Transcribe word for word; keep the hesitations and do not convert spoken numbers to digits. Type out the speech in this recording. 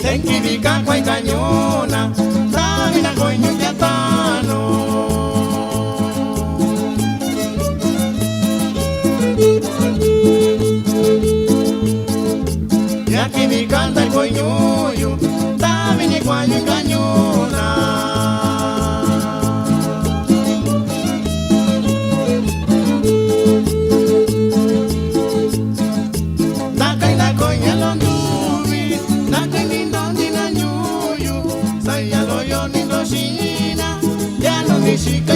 Te kivi ka kuain ka ñuu na, tavi na kuain ñuu tiatanu. Ña kivi ka ndakoo ñuu yu, tavi ni kuain ñuu ka ñuu na. Na kai na koña lo nduvi, na kai ni ndo ndi na ñuu yu, saya lo yo ni ndo xina, ya lo ni xika